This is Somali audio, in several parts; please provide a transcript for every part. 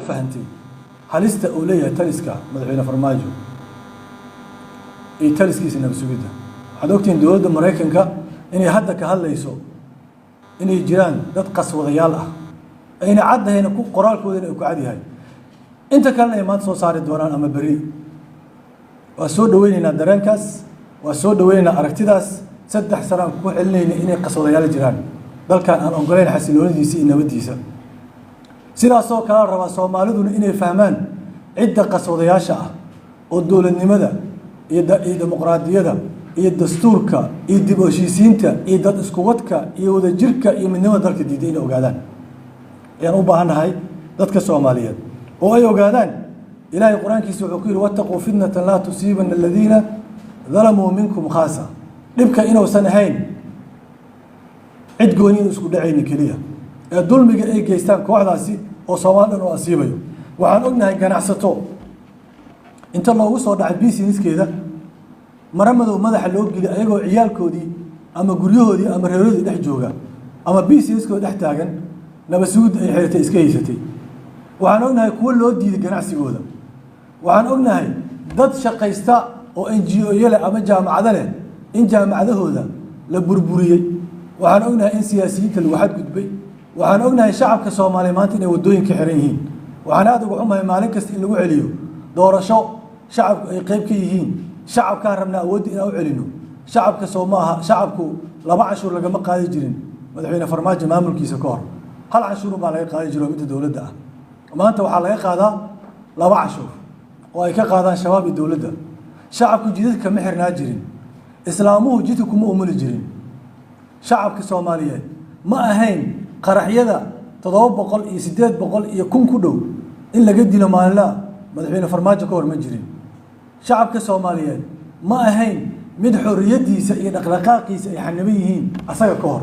Fahantay halista uu leeyahay taliska madaxweyne Farmaajo iyo taliskiisa nabad sugidda. Waxaad ogtihiin dowladda Maraykanka inay hadda ka hadlayso inay jiraan dad qaswadayaal ah, ayna caddahayna ku qoraalkoodana uu ku cad yahay, inta kalena ay maanta soo saari doonaan ama berri. Waa soo dhaweyneynaa dareenkaas, waa soo dhaweyneynaa aragtidaas. 3 sano aan ku celinayna inay qaswadayaal jiraan dalkan aan ogolayn xasiloonidiisa iyo nabaddiisa. Sidaasoo kale la rabaa Soomaaliduna inay fahmaan cidda qaswadayaasha ah oo dowladnimada iyo dimuqraadiyada iyo dastuurka iyo dib u heshiisiinta iyo dad iskuwadka iyo wadajirka iyo midnimada dalka diiday inay ogaadaan ayaan u baahannahay dadka Soomaaliyeed, oo ay ogaadaan. Ilaahay Qur-aankiisa wuxuu ku yidhi: "واتقوا فتنة لا تصيبن الذين ظلموا منكم خاصة." Dhibka inuusan ahayn cid gooni inu isku dhacaynin keliya ee dulmiga ay geystaan kooxdaasi oo Soomaali dhan oo asiibayo. Waxaan ognahay ganacsato inta loogu soo dhacay businesskeeda, mara madow madaxa loo geliy, ayagoo ciyaalkoodii ama guryahoodii ama reerahoodii dhex jooga ama businesskooda dhex taagan, nabad sugidda ay xeratay, iska haysatay. Waxaan ognahay kuwo loo diiday ganacsigooda. Waxaan ognahay dad shaqaysta oo NGO-yo leh ama jaamacado leh in jaamacadahooda la burburiyey. Waxaan ognahay in siyaasiyiinta lagu xadgudbay. Waxaan ognahay shacabka Soomaaliya maanta inay waddooyinka xiran yihiin. Waxaan aada uga xumahay maalin kasta in lagu celiyo doorasho shacabku ay qayb ka yihiin. Shacabkaan rabnaa awoodda inaan u celino shacabka. Soo ma aha shacabku laba canshuur lagama qaadi jirin madaxweyne Farmaajo maamulkiisa ka hor? Hal canshuur baa laga qaadi jiro, midda dowladda ah. Maanta waxaa laga qaadaa laba canshuur oo ay ka qaadaan Shabaab iyo dowladda. Shacabku jidadka kama xirnaa jirin, islaamuhu jidka kuma umuli jirin. Shacabka Soomaaliyeed ma ahayn qaraxyada 700 iyo 800 iyo 1000 ku dhow in laga dilo maalinlaha madaxweyne Farmaajo ka hor ma jirin. Shacabka Soomaaliyeed ma ahayn mid xorriyaddiisa iyo dhaqdhaqaaqiisa ay xaniban yihiin asaga ka hor.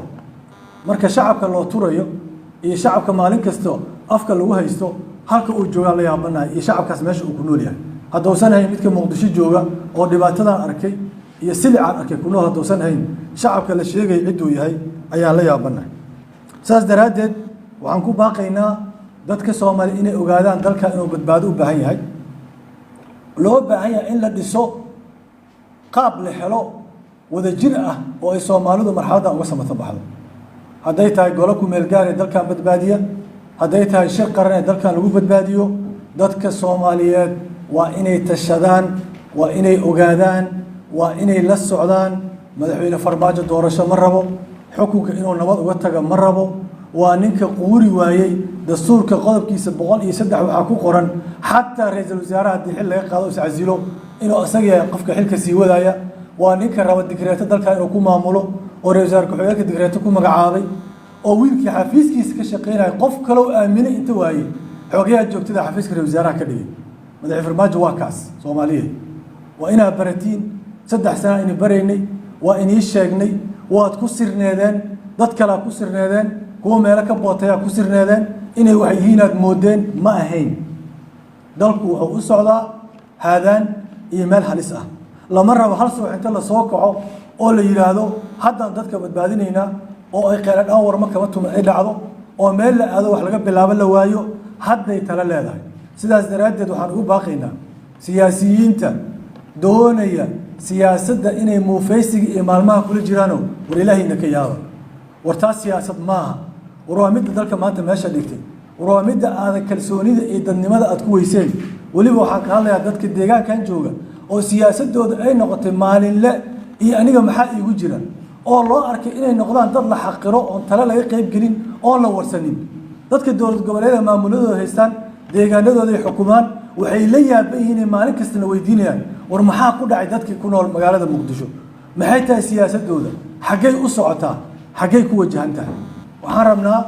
Marka shacabka loo turayo iyo shacabka maalin kasto afka lagu haysto, halka uu joogaan la yaabanahay iyo shacabkaas meesha uu ku nool yahay. Haddausan hayn midka Muqdisho jooga oo dhibaatadan arkay iyo silicaan arkay ku nool, haddausan hayn shacabka la sheegaya cidduu yahay ayaan la yaabanahay. Saas daraaddeed waxaan ku baaqaynaa dadka Soomaaliya inay ogaadaan dalka inuu badbaado u baahan yahay, loo baahan yahay in la dhiso qaab la helo wadajir ah oo ay Soomaalidu marxaladdan uga samato baxdo. Hadday tahay golo ku meel gaar ee dalkan badbaadiya, hadday tahay shir qaran ee dalkan lagu badbaadiyo, dadka Soomaaliyeed waa inay tashadaan, waa inay ogaadaan, waa inay la socdaan. Madaxweyne Farmaajo doorasho ma rabo, xukunka inuu nabad uga taga ma rabo. Waa ninka quuri waayey dastuurka qodobkiisa 103. Waxaa ku qoran xataa ra-iisul wasaaraha haddii xil laga qaado, iscasilo, inuu isaga yahay qofka xilka sii wadaaya. Waa ninka raba digreeto dalkan inuu ku maamulo, oo ra-isul wasaare ku-xigeenka digreeto ku magacaabay, oo wiilkii xafiiskiisa ka shaqeynaya qof kaloo aaminay inta waayey xogayaha joogtada xafiiska ra-isul wasaaraha ka dhigay. Madaxweyne Farmaajo waa kaas. Soomaaliyeed, waa inaad baratiin. 3 sana aynu baraynay, waa inii sheegnay, waad ku sirneedeen, dad kalea ku sirneedeen, kuwa meelo ka bootayaa ku sirneedeen, inay wax yihiin aad moodeen. Ma ahayn. Dalku wuxuu u socdaa haadaan iyo meel halis ah. Lama rabo hal subax inta lasoo kaco oo la yidhaahdo haddaan dadka badbaadinaynaa, oo ay qeeladhaan warma kama tuman ay dhacdo, oo meel la aado wax laga bilaabo la waayo. Hadday talo leedahay. Sidaas daraaddeed waxaan ugu baaqaynaa siyaasiyiinta doonaya siyaasadda inay muufaysiga iyo maalmaha kula jiraano: war ilaahayna ka yaaba, war taas siyaasad maaha. War waa midda dalka maanta meesha dhigtay. War waa midda aadan kalsoonida iyo dadnimada aad ku weyseen. Weliba waxaan ka hadlayaa dadka deegaankan jooga oo siyaasadooda ay noqotay maalinle iyo aniga maxaa iigu jira, oo loo arkay inay noqdaan dad la xaqiro, oon tale laga qayb gelin, oon la warsanin. Dadka dowlad goboleeda maamuladooda haystaan, deegaanadooda ay xukumaan, waxay la yaaban yihiin inay maalin kastana weydiinayaan: war maxaa ku dhacay dadkii ku nool magaalada Muqdisho? Maxay tahay siyaasadooda? Xaggay u socotaa? Xaggay ku wajahan tahay? Waxaan rabnaa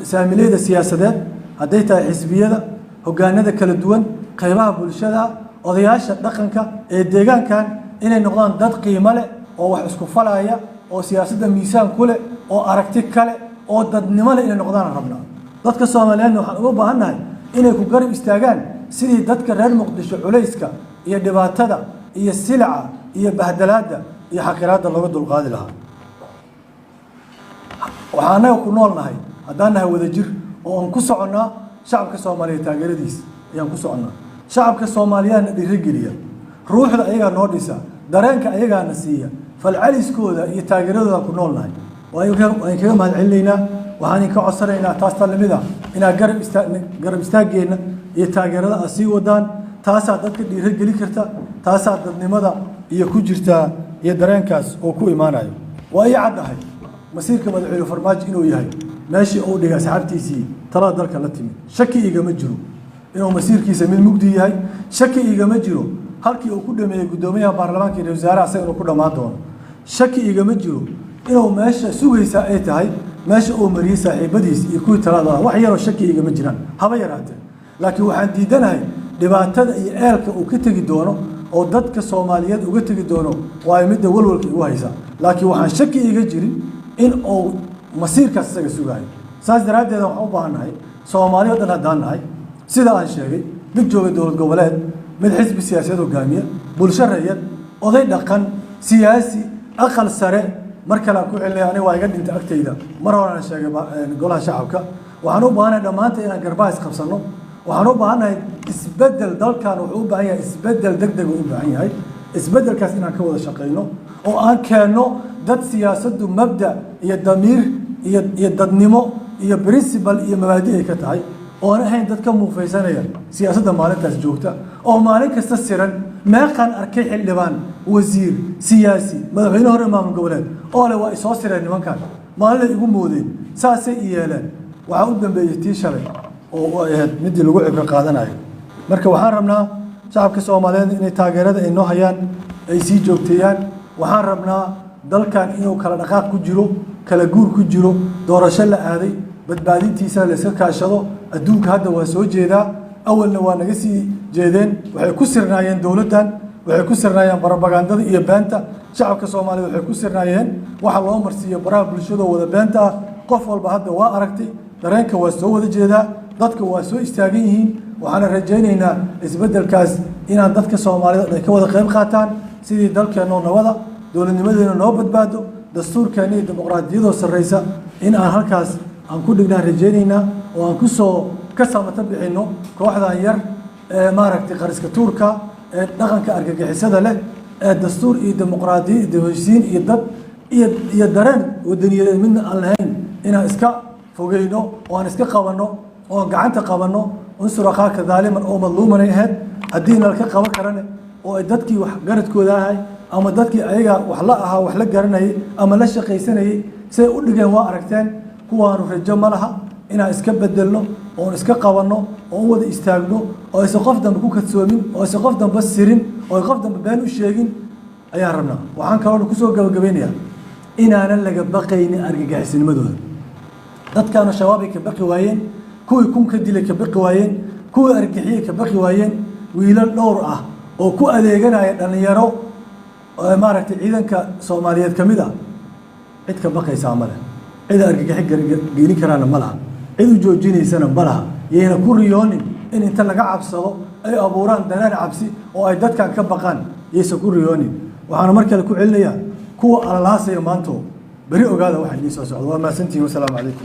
saamileyda siyaasadeed, hadday tahay xisbiyada, hogaanada kala duwan, qaybaha bulshada, odayaasha dhaqanka ee deegaankan, inay noqdaan dad qiimo leh oo wax isku falaya, oo siyaasadda miisaan ku leh, oo aragti kale, oo dadnimo leh inay noqdaan rabnaa. Dadka Soomaaliyeedna waxaan uga baahannahay inay ku garab istaagaan sidii dadka reer Muqdisho culayska iyo dhibaatada iyo silica iyo bahdalaadda iyo xaqiraadda looga dulqaadi lahaa. Waxaa annaga ku nool nahay haddaan nahay wadajir oo aan ku soconnaa Shacabka Soomaaliyeed taageeradiis ayaan ku soconnaa. Shacabka Soomaaliyaadna dhiirogeliya, ruuxda ayagaa noo dhisa, dareenka ayagaana siiya, falceliskooda iyo taageeradooda ku nool nahay. Waan kaga mahad celinaynaa. Waxaan idinka codsanaynaa taas talamida inaad garab istaaggeenna iyo taageerada aad sii wadaan. Taasaa dadka dhiirogeli karta, taasaa dadnimada iyo ku jirtaa iyo dareenkaas oo ku imaanayo. Waa ii caddahay masiirka madaxweyne Farmaajo inuu yahay meeshii uu dhigay asxaabtiisii talada dalka la timid. Shaki igama jiro inuu masiirkiisa mid mugdi yahay. Shaki igama jiro halkii uu ku dhameeyey guddoomiyaha baarlamaanka iyo wasaaraha asaga inuu ku dhammaan doono. Shaki igama jiro inuu meesha sugaysaa ay tahay meesha uu mariyey saaxiibadiis iyo kuwii talada ah. Wax yaroo shaki igama jiraan haba yaraatee. Laakiin waxaan diidanahay dhibaatada iyo eelka uu ka tegi doono oo dadka Soomaaliyeed uga tegi doono, waayo midda walwalka igu haysa. Laakiin waxaan shaki iga jirin in uu masiirkaas isaga sugaayo. Saas daraaddeed waxaan u baahannahay Soomaali o dhan haddaan nahay, sida aan sheegay, mid jooga dowlad goboleed, mid xisbi siyaasadeed hogaamiya, bulsho rayad, oday dhaqan, siyaasi, aqal sare. Mar kale aan ku celinaya, aniga waa iga dhintay agtayda, mar horaan sheegay golaha shacabka. Waxaan u baahanahay dhammaanta inaan garbaha isqabsanno. Waxaan u baahannahay isbeddel. Dalkan wuxuu u baahan yahay isbeddel deg deg uu u baahan yahay. Isbeddelkaas inaan ka wada shaqayno oo aan keenno dad siyaasaddu mabda iyo damiir iyo dadnimo iyo principle iyo mabaadi ay ka tahay, oo aan ahayn dad ka muufaysanaya siyaasadda maalintaas joogta oo maalin kasta siran. Meeqaan arkay xildhibaan, wasiir, siyaasi, madaxweyne hore maamul goboleed oo leh waa isoo sireen nimankan, maalinay igu moodeen, saasay i yeeleen. Waxaa u dambeeyey tii shalay oo u ahayd midii lagu cibro qaadanayo. Marka waxaan rabnaa shacabka Soomaaliyeed inay taageerada ay noo hayaan ay sii joogteeyaan. Waxaan rabnaa dalkan inuu kala dhaqaaq ku jiro, kala guur ku jiro, doorasho la aaday, badbaadintiisana la iska kaashado. Adduunka hadda waa soo jeedaa, awalna waa naga sii jeedeen. Waxay ku sirnaayeen dowladdan, waxay ku sirnaayeen barobagandada iyo beenta. Shacabka Soomaaliyeed waxay ku sirnaayeen waxa loo marsiiyo baraha bulshada wada beenta ah. Qof walba hadda waa aragtay, dareenka waa soo wada jeedaa, dadka waa soo istaagan yihiin. Waxaana rajaynaynaa isbeddelkaas inaan dadka Soomaalida ay ka wada qayb qaataan sidii dalkeennoo nabada, dowladnimadeena noo badbaado, dastuurkeenna iyo dimuqraadiyadoo sarreysa in aan halkaas aan ku dhignaan rajaynaynaa, oo aan kusoo ka samata bixinno kooxdan yar ee maaragtay qariska tuurka ee dhaqanka argagixisada leh ee dastuur iyo dimuqraadiyad iyo heshiisiin iyo dad iyo dareen wadaniyadeed midna aan lahayn, inaan iska fogeyno oo aan iska qabanno oo aan gacanta qabanno. Unsur akhaaka daaliman oo madluumanay ahayd. Haddii nalka qaban karane oo ay dadkii wax garadkooda ahay ama dadkii ayaga wax la ahaa, wax la garanayay ama la shaqaysanayay say u dhigeen waa aragteen. Kuwaanu rajo ma laha. Inaan iska bedelno oon iska qabanno oon u wada istaagno oo aysan qof dambe ku kadsoomin oo aysan qof dambe sirin oo ay qof dambe been u sheegin ayaan rabnaa. Waxaan kaloona kusoo gabagabeynayaa inaanan laga baqaynin argagixisnimadooda. Dadkaanu Shabaabay ka baqi waayeen, kuwii kun ka dilay ka baqi waayeen, kuwii argixiyey ka baqi waayeen. Wiilal dhowr ah oo ku adeeganaya dhallinyaro maaragtay ciidanka Soomaaliyeed ka mid ah, cid ka baqaysaa ma leh, cid argagixi gelin karaana ma laha, cid u joojinaysana ma laha. Yayna ku riyoonin in inta laga cabsado ay abuuraan dareen cabsi oo ay dadkan ka baqaan. Yaysan ku riyoonin. Waxaana mar kale ku celinayaa kuwa alalaasaya maanto, beri ogaada waxa idiin soo socda. Waa mahadsantihin. Wasalaamu calaykum.